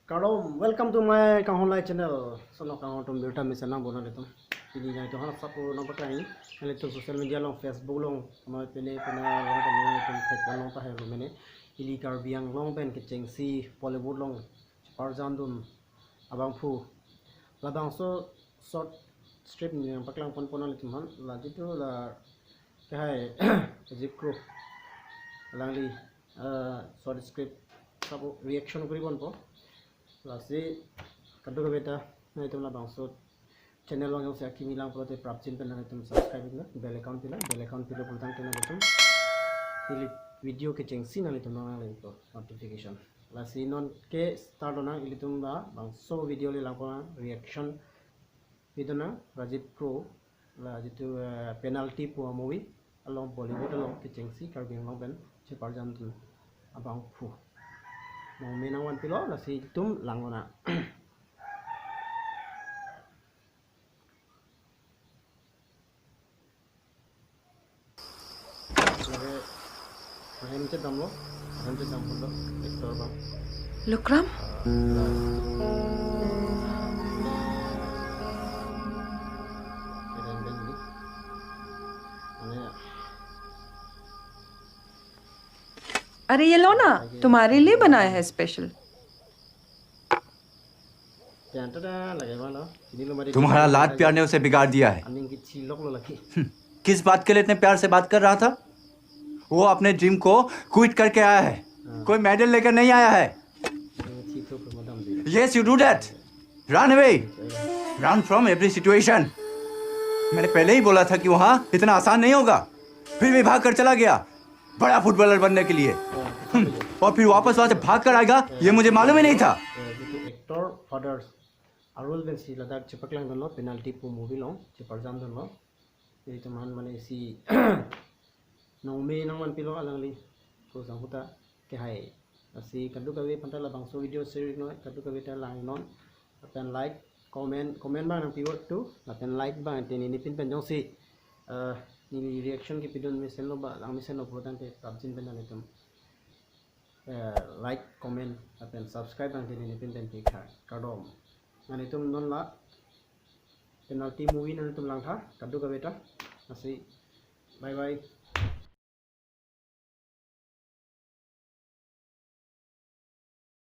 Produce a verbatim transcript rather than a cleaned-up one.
Kardom, welcome to my Kanghon Lai channel. Sono Kanghon atum birta mesen nang bonang ilitum. Pini nangtum hala sapo nang pakai. Nanglitum social media along, Facebook along, noi pene pene along kami nangtum thek along ta helo mene. Ili Karbi Anglong pen kechengsi Bollywood along cheparjandun abangphu. Labangso short script nangpaklang ponpo nanglitum aphan. La jitu la kehai Rajiv Kro alangli, eh, short script sapo reaction kori ponpo. Lasi kadokave ta nanglitum labangso channel along jongsi akimi lang pulote prapjin pen nanglitum subscribe pilo, bell icon pilo, bell icon pilo pulotangte nanglitum ili video kechengsi nanglitum nang nang notification. Lasi non ke start lonang, ilitum labangso video le langpo nang, reaction video nang Rajiv Kro, la jitu, eh, Penalty pu movie along, Bollywood along kechengsi Karbi Anglong pen cheparjandun abangphu. Nong me nangvanpilo, lasi ilitum lang lonang. Lake, ahem chedamlo, ahem chedam pulo, actor abang. Lukram? Keren ben ini. Mane, अरे ये लो ना, तुम्हारे लिए बनाया है special. Pian ta ta lake bang lo. Ini lo mari तुम्हारा लाड प्यार ने उसे बिगाड़ दिया है। Aning kechilok lo lake. हम्म, किस बात के लिए इतने प्यार से बात कर रहा था? वो अपने ड्रीम को क्विट करके आया है, हाँ। कोई मेडल लेकर नहीं आया है। Aning kechilok lo madam di. Yes, you do that. Run away. Run from every situation. मैंने पहले ही बोला था कि वहाँ इतना आसान नहीं होगा, फिर भी भाग कर चला गया। बड़ा फुटबॉलर बनने के लिए। हम्म, और फिर वापस वहां से भाग कर आएगा, ये मुझे मालूम ही नहीं था। Eh, jitu actor Father Arul pensi ladak chepaklangdunlo, Penalty pu movie along cheparjandunlo. Ilitum aphan mane isi nong me nangvanpilo alangli. Ko sang puta kehai. Lasi kadokave aphan ta labangso video share non, kadokave ta lang non. Lapen like, comment, comment abang nangpivotu. Lapen like abang te neli pin pen jongsi, eh, neli reaction kepidun mesenlo ba lang mesenlo pulotangte prapjin pen nanglitum, eh, like, comment, lapen subscribe abang te neli pin pen pikha. Kardom. Nanglitum non la Penalty movie nanglitum langtha, kadokave ta. Lasi, bye bye.